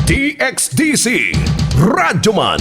DXDC Radyoman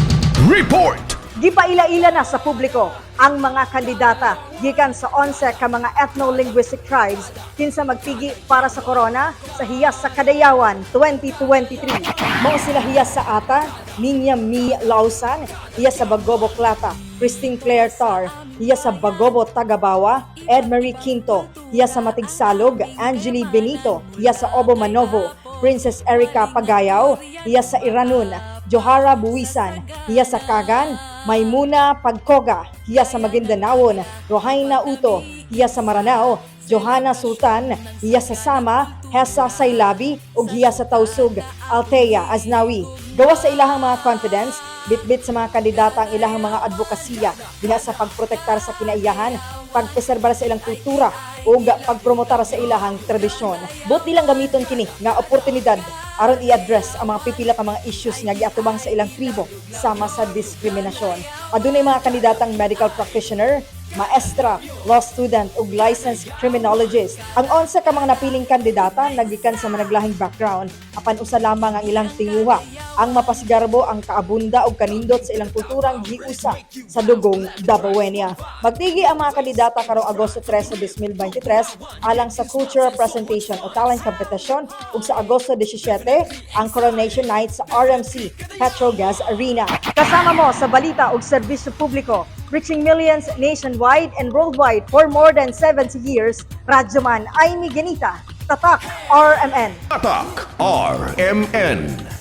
Report. Gipaila-ila na sa publiko ang mga kandidata gikan sa 11 ka mga ethno-linguistic tribes kinsa magtigi para sa korona sa Hiyas sa Kadayawan 2023. Mao sila hiyas sa Ata, Ninya Mi Lausan, hiyas sa Bagobo Klata, Christine Claire Tar, hiyas sa Bagobo Tagabawa, Ed Marie Quinto, hiyas sa Matigsalog, Angeli Benito, hiyas sa Obo Manovo, Princess Erica Pagayaw, hiyas sa Iranun, Johara Buwisan, hiyas sa Kagan, Maimuna Pagkoga, hiyas sa Maguindanaon, Rohaina Uto, hiyas sa Maranao, Johanna Sultan, hiyas sa Sama, Hesa Saylabi, ug hiyas sa Tausug, Altea Aznawi. Gawas sa ilahang mga confidence, bitbit sa mga kandidata ang ilahang mga advokasya diha sa pagprotektar sa kinaiyahan, pagpreserbar sa ilang kultura ug pagpromotar sa ilahang tradisyon. Buot nilang gamiton kini nga oportunidad aron i-address ang mga pipila ka mga issues nga giatubang sa ilang tribo sama sa diskriminasyon. Adunay mga kandidatang medical practitioner, maestra, law student ug licensed criminologist. Ang 11 ka mga napiling kandidata nagikan sa managlahing background apan usa lamang ang ilang tinguha ang mapasigarbo ang kaabunda ug kanindot sa ilang kulturang giusa sa dugong Dabawenya. Magtigi ang mga kandidata karong Agosto 3 sa 2023 alang sa cultural presentation o talent competition ug sa Agosto 17 ang coronation night sa RMC Petrogas Arena. Kasama mo sa balita ug serbisyo publiko, reaching millions nationwide and worldwide for more than 70 years, Radyoman Aimee Ganita, Tatak RMN. Tatak RMN.